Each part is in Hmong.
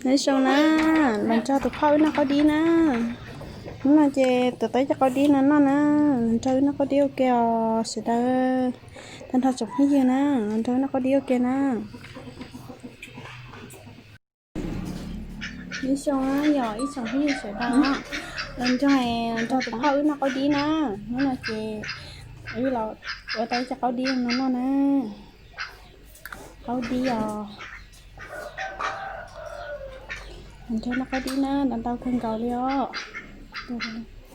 Nyob zoo na, los nrog tus phauj wb noj qaub dib na. Hnub no ces tuav tau ib co qaub dib no noj na, los nrog wb noj qaub dib ua ke os sawv daws. Tag nrho tsoom phooj ywg na, los nrog wb noj qaub dib ua ke na. Nyob zoo yog ib tsoom phooj ywg sawv daws, los nrog, los nrog tus phauj wb noj qaub dib na. Hnub no ces wb los ua tau ib co qaub dib no noj na. Qaub dib os. Nrog noj qaub dib na, ntau ntau kawg nkaus li os.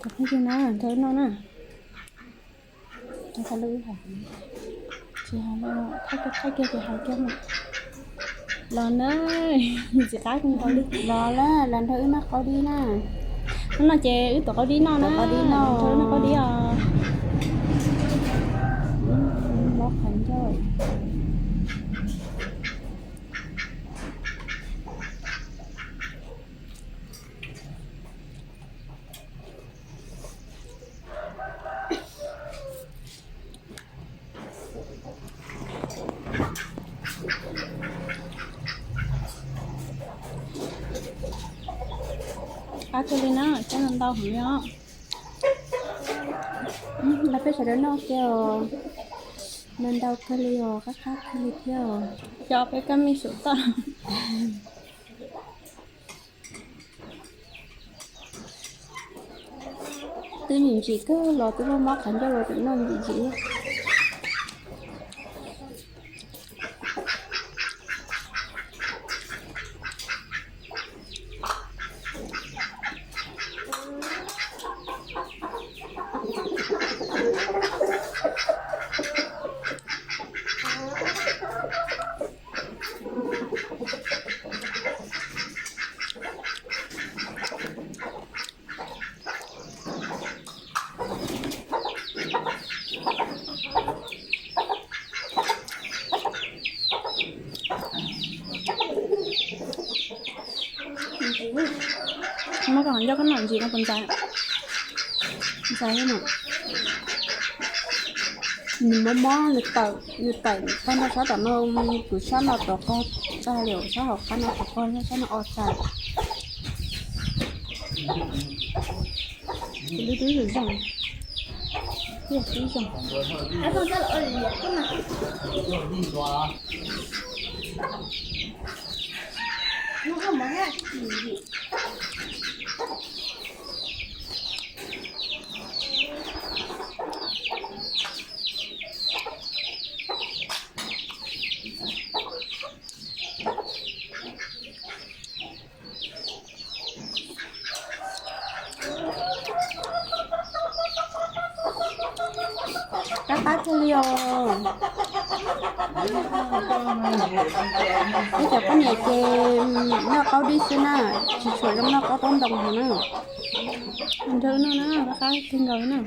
Tus phooj ywg na, nrog wb noj na. Tsis hais li, thaij kiag thaij kiag ces hais kiag. Los na, ntxim qab kawg nkaus li. Los na, los nrog wb noj qaub dib na. Hnub no ces wb tuav qaub dib noj na, qaub dib noj, nrog wb noj qaub dib os. Mob qhov ncauj. Qab kawg li na, coj ntau heev li os. Los peb sawv daws noj kiag os. Ntau ntau kawg li os, qab qab kawg li thiab os. Coj peb kab me suav toj. Twb me ntsis kawg los twb muaj mob qhov ncauj los tseem noj me ntsis. Muab koj qhov ncauj koj noj ntsis no puas ntxais? Ntxais na. Nws mob mob, nws tawm, nws tawm tag nrho sab tom no, kuv sab no rov qog tag li, sab hauv qab no rov qog, sab no o tag. Kuv lub twb zoo zoo, thiaj twb zoo. Qab qab kawg li os. Peb cov poj niam ces noj qaub dib xwb na, tsis tshua zoo noj qaub taub ntoo heev na. Nrog noj na, qab qab kawg nkaus li na.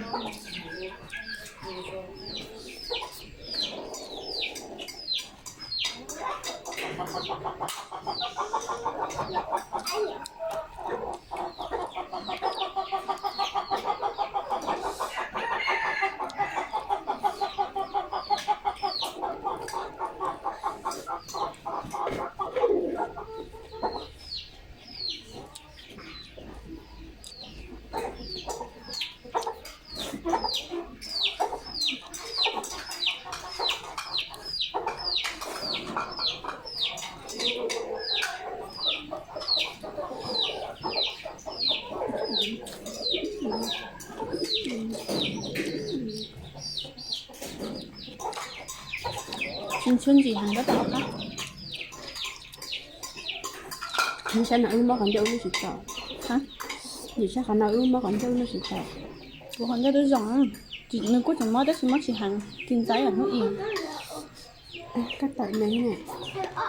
Tsis ntxhw ntxim heev tab tom qab. Nim sab no wb muab qhov ncauj wb lub tsis tau. Nim sab qhov no wb muab qhov ncauj wb lub tsis tau. Kuv qhov ncauj twb zoo, nws kuj tseem mob tab sis mob tsis heev, tsis ntxaib yam hnub ib. Koj tawm me,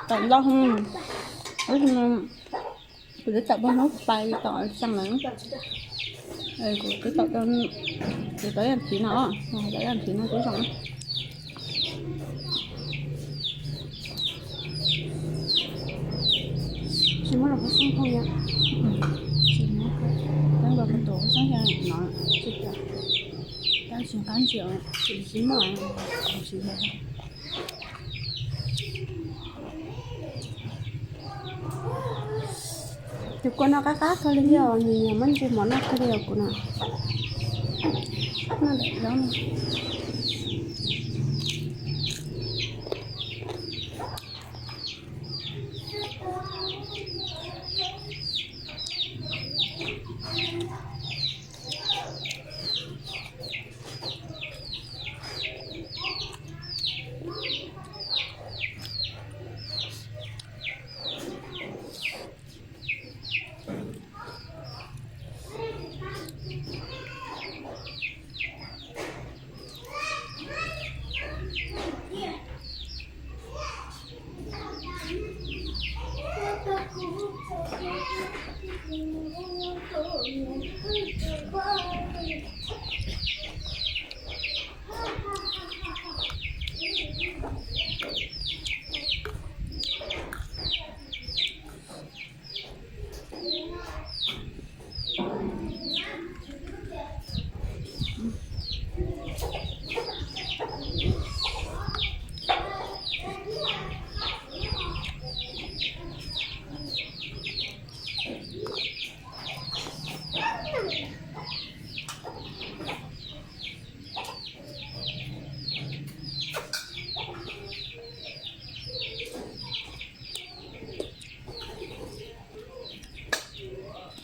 tawm ntau, kuv twb tawm pog hnub pais tom xyoo lawm. Kuv twb tawm, kuv tawm yam thib no, tawm yam thib no twb zoo. Tsis muaj los kua xeeb phooj ywg. Tsis muaj, tab los kua tus xeeb no, tab tsis qab ntsia, tsis muaj, tsis muaj. Tus kua no qab qab kawg li os, nyiam nyiam muab ntsis mov noj kawg li os kuv no.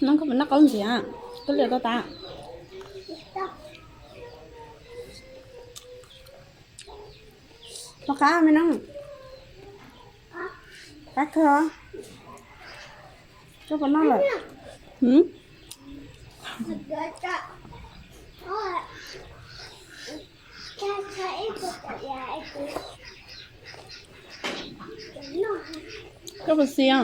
Noj, koj puas noj qaub ntxiv? Koj liam tau tas. Noj qab me no. Qab kawg. Koj puas noj lawm? Koj puas xis?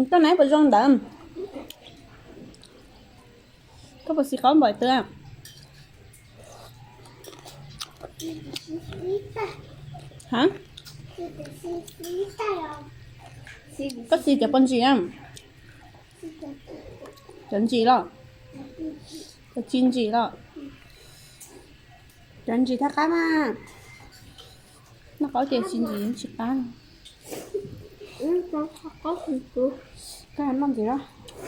Koj nab puas zoo ntawd? Koj puas xis qaub npaum twg? Ha? Koj xis cov pob ntsis a? Cov ntsis los? Cov txiv ntsis los? Cov ntsis thaj qab mas. Noj qaub ces txiv ntsis tsis qab. Koj noj ntxiv los?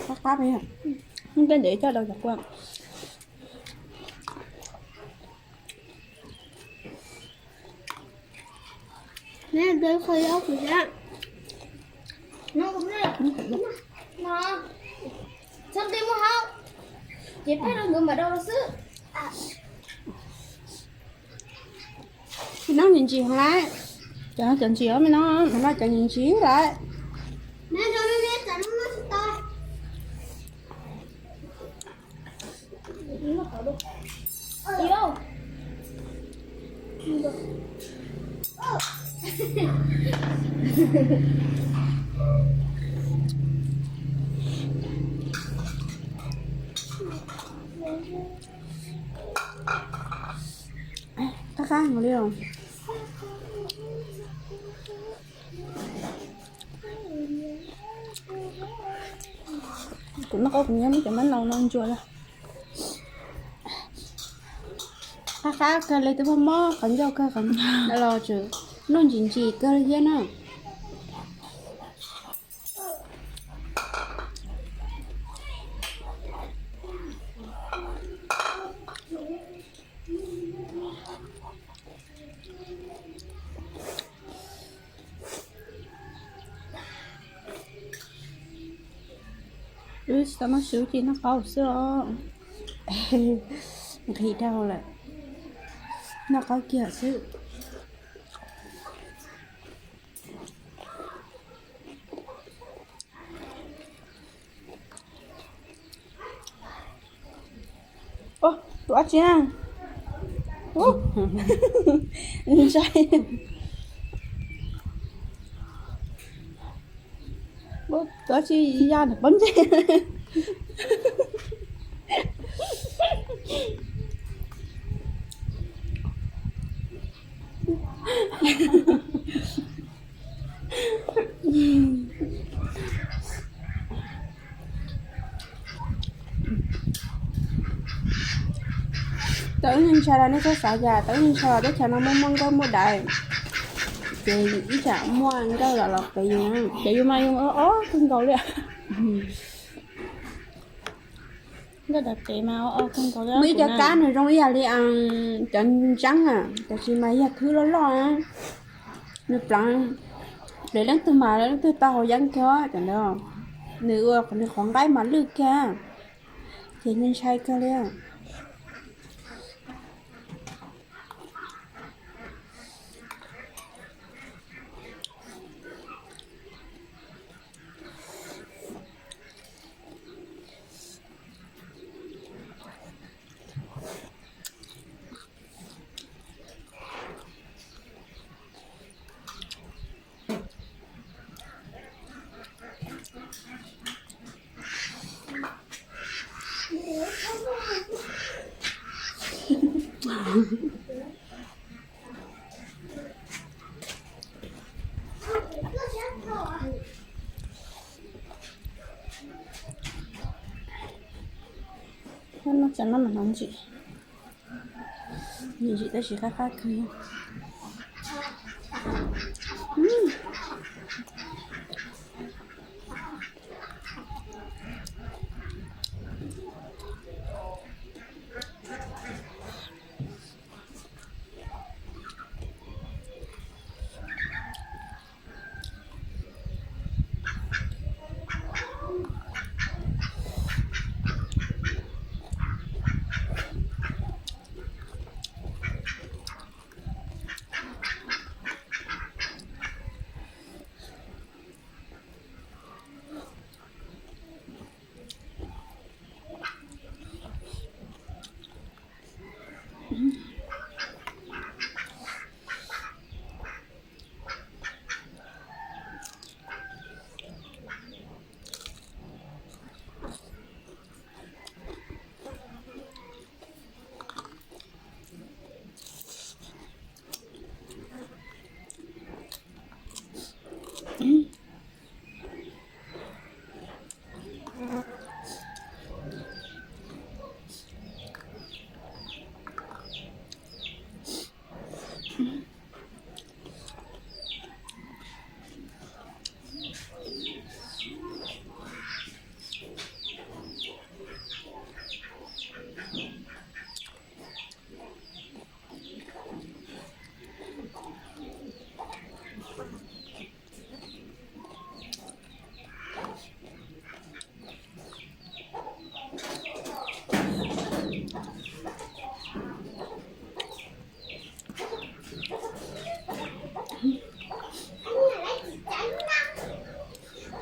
Qab qab peb. Noj tej ntawd coj rau cov kua. Noj ntsis ntsis heev lawm. Cov no cov ntsis os me no. Cov no cov ntsis ntsis lawm. Qab qab li os. Kuv noj qaub kuv nyob muab cov mab nau no ntsuas lawm. Qab qab kawg li, twb muab mob qhov ncauj kawg, qhov los tseem noj ntsim ntsim kawg li thiab na. Wb tsis tau noj su, ces noj qaub xwb os. Nqhis dhau lawm, noj qaub kiag xwb. Tus dab tsi na? Ntshai. Tus dab tsi ya nws pob ntseg. Tau ib nyuag ntshai los nej txhob xav cas, tau ib nyuag ntshai los teb chaws no muaj muaj nkawj muaj dais, ces ib tsam muaj nkawj los los pem yus, ces yus mas yus ob ob kawg nkaus li. Nkawj dais pem mas ob ob kawg nkaus li. Muaj ib co kab nws zoo ib yam li cov ntseeb na, tab sis mas yog khwb loj loj, nws pleev, pleev leej twg mas leej twg tau haus yeeb kiag cov ntawd. Nws ua nws qhov nqaij mas lwj kiag, ces ntshai kawg li. Noj cov no mas hnov ntsim, ntsim tab sis qab qab kawg.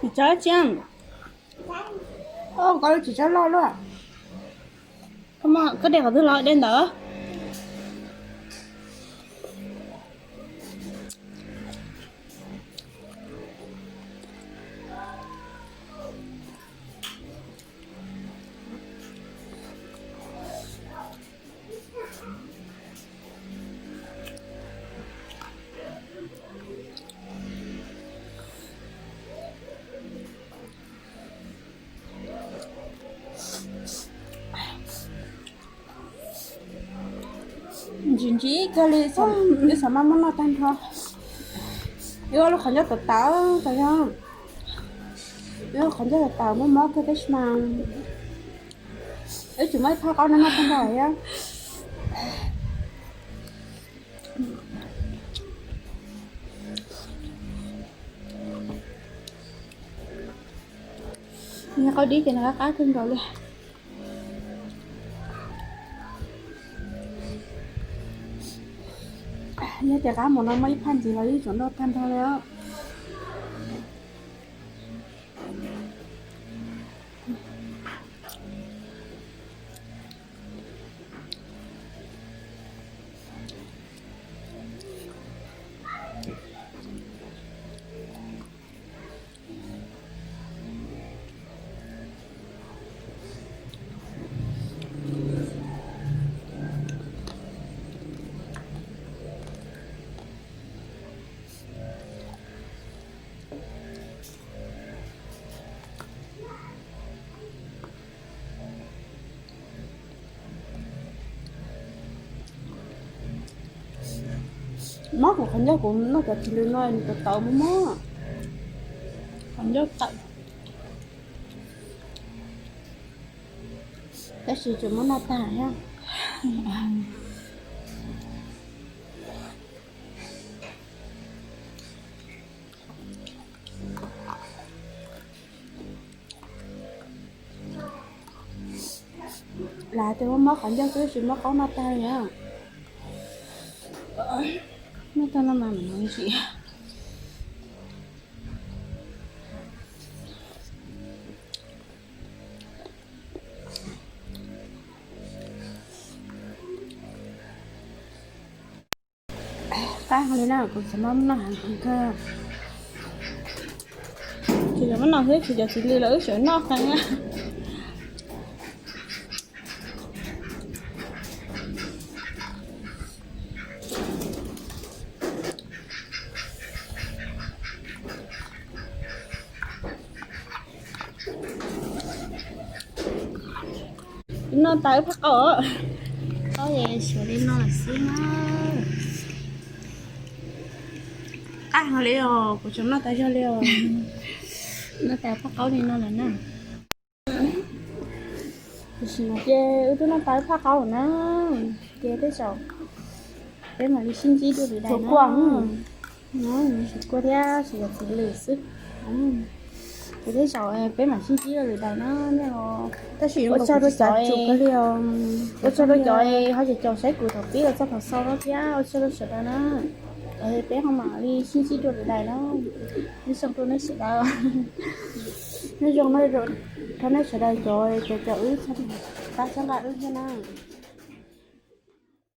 Tsis tsob tsi, koj tsis tsob loj luaj. Koj de qhov twg los de ntawd. Ntsim ntsim kawg li, wb xav maj muab noj tag nrho. Wb lub qhov ncauj tawv tawv tas yog, wb qhov ncauj tawv tawv mob mob kawg tab sis mas wb tseem muab ib phab qaub no noj tag nrho thiab. Qaub dib ces nws qab qab kawg nkaus li. Yog tias qab mus no muaj ib phab ntxiv los yeej tseem noj tag nrho li. Mob kuv qhov ncauj, kuv noj cov txiv lws no nws tawv tawv mob mob. Qhov ncauj tawm. Tab sis tseem muab noj tag thiab. Lam tias muab mob qhov ncauj xwb tab sis mob qaub noj tag li na. Noj tag no mas mam noj ib sim. Qab heev li na, kuv tsis mob noj heev kawg. Tsis yog mob noj xwb, tsis cov txiv lws los wb sawv noj qee na. Noj tas wb phaj qaub, qaub es suav li no lawm xwb na. Qab heev li os, kuv tseem noj tas zog li os. Noj tas phaj qaub li no lawm na. Tam sim no ces wb twb noj tas wb phaj qaub na, ces tej zaum peb mam li sib ntsib dua lwm daim na. Kua thiab tsis yog txiv lws xwb. Ces tej zaum peb mam sib ntsib dua lwm daim na. Tab sis ua tsaug rau cov tsum kawg li os. Ua tsaug rau cov ho caum caum saib kuv thaum pib los txog thaum xaus no thiab ua tsaug rau sawv daws na. Peb ho mam li sib ntsib dua lwm daim na. Nyob zoo rau nej sawv daws. Nyob zoo rau nej sawv daws cov, cov, cov wb, tab txhawb nqa wb thiab na.